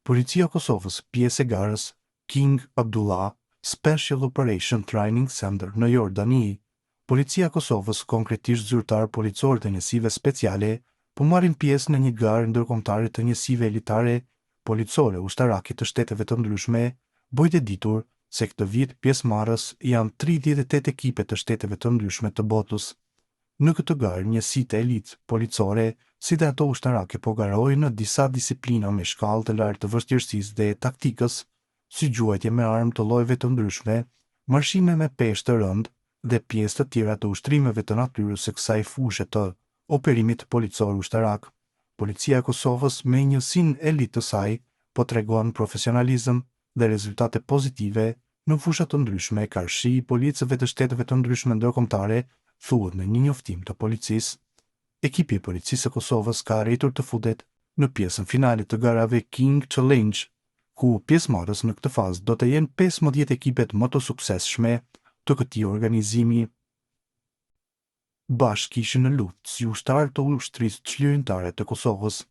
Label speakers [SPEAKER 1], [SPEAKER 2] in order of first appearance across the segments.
[SPEAKER 1] Policia e Kosovës pjesë e garës King Abdullah Special Operation Training Center në Jordani. Policia e Kosovës, konkretisht zyrtarë policorë të njësive speciale, po marrin pjesë në një garë ndërkombëtare të njësive elitare policore ushtarake të shteteve të ndryshme, bëhet e ditur se këtë vit pjesëmarrës janë 38 ekipe të shteteve të ndryshme të botës. Në këtë garë njësitë elitë policore si dhe ato ushtarake po garojnë në disa disiplina me shkallë të lartë të vështirësisë dhe taktikës, si gjuajtje me armë të llojeve të ndryshme, marshime me peshë të rëndë dhe pjesë të tjera të ushtrimeve të natyrës së kësaj fushe të operimit policor ushtarak. Policia e Kosovës me njësinë elitë të saj po tregon profesionalizëm dhe rezultate pozitive në fusha të ndryshme karshi policëve të shteteve të ndryshme ndërkombëtare, thuhet në një njoftim të policisë. Ekipi i Policisë së Kosovës ka arritur të futet në pjesën finale të garave King Challenge, ku pjesëmarrës në këtë fazë do të jenë 15 ekipet më të suksesshme të këtij organizimi. Bashkë ishin në luftë si ushtarë të Ushtrisë Çlirimtare të Kosovës.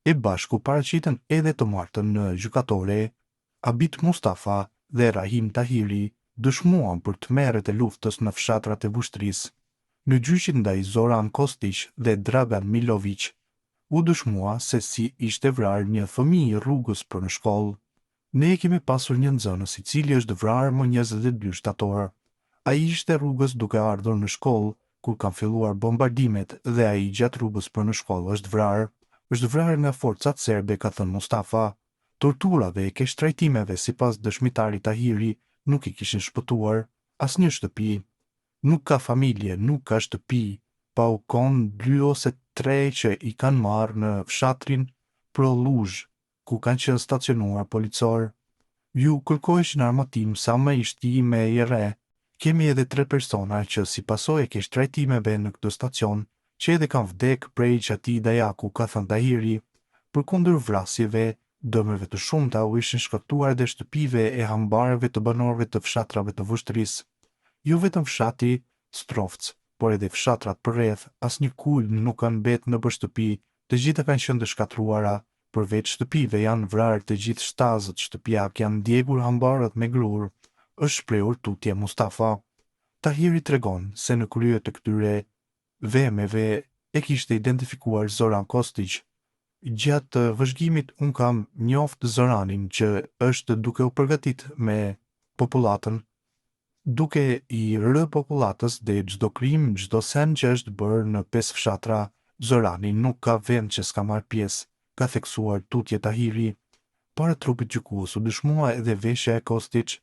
[SPEAKER 1] E bashkë u paraqitën edhe të martën në gjykatore. Abit Mustafa dhe Rahim Tahiri dëshmuan për tmerret e luftës në fshatrat e Vushtrrisë. Në gjyqin ndaj Zoran Kostiq dhe Dragan Miloviq u dëshmua se si ishte vrarë një fëmijë rrugës për në shkollë. Ne e kemi pasur një nxënës i cili është vrarë më 22 shtator. Ai ishte rrugës duke ardhur në shkollë kur kanë filluar bombardimet dhe ai gjatë rrugës për në shkollë është vrarë. Është vrarë nga forcat serbe, ka thënë Mustafa. Torturave e keqtrajtimeve sipas dëshmitarit Tahiri nuk i kishin shpëtuar asnjë shtëpi. Nuk ka familje, nuk ka shtëpi, pa u kon dy ose tre që i kanë marrë në fshatrin Prolluzhë, ku kanë qenë stacionuar policorë. Ju kërkoheshin armatim sa më i shti me i rreh. Kemi edhe tre persona që si pasojë e keqtrajtimeve në këtë stacion, që edhe kanë vdek prej qatij dajaku, ka thënë Tahiri. Përkundër vrasjeve, dëmeve të shumta u ishin shkaktuar edhe shtëpive e hambarëve të banorëve të fshatrave të Vushtrrisë. Jo vetëm fshati Strofc, por edhe fshatrat përreth, asnjë kulm nuk kanë mbet nëpër shtëpi, të gjitha kanë qenë të shkatërruara, përveç shtëpive janë vrarë të gjithë shtazët shtëpiak janë djegur hambarët me grurë, është shprehur tutje Mustafa. Tahiri tregon se në krye të këtyre veprimeve e kishte identifikuar Zoran Kostiq. Gjatë vëzhgimit unë kam njoft Zoranin që është duke u përgatit me popullatën, duke i rë popullatës dhe çdo krim, çdo sen që është bërë në pesë fshatra, Zorani nuk ka vend që s'ka marrë pjesë, ka theksuar tutje Tahiri. Para trupit gjykues u dëshmua edhe veshja e Kostiq,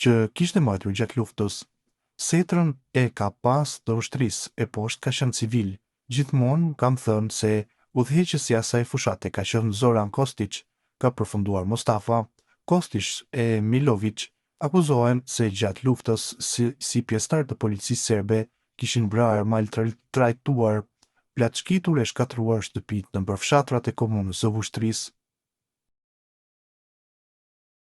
[SPEAKER 1] që kishte mbajtur gjatë luftës. Setrën e ka pas të ushtrisë, e poshtë ka qenë civil. Gjithmonë kam thënë se udhëheqës i asaj fushate ka qenë Zoran Kostiq, ka përfunduar Mustafa. Kostiq e Miloviq akuzohen se gjatë luftës si, si pjesëtarë të policisë serbe kishin vrarë, maltrajtuar, plaçkitur e shkatërruar shtëpitë nëpër fshatrat e komunës së Vushtrrisë.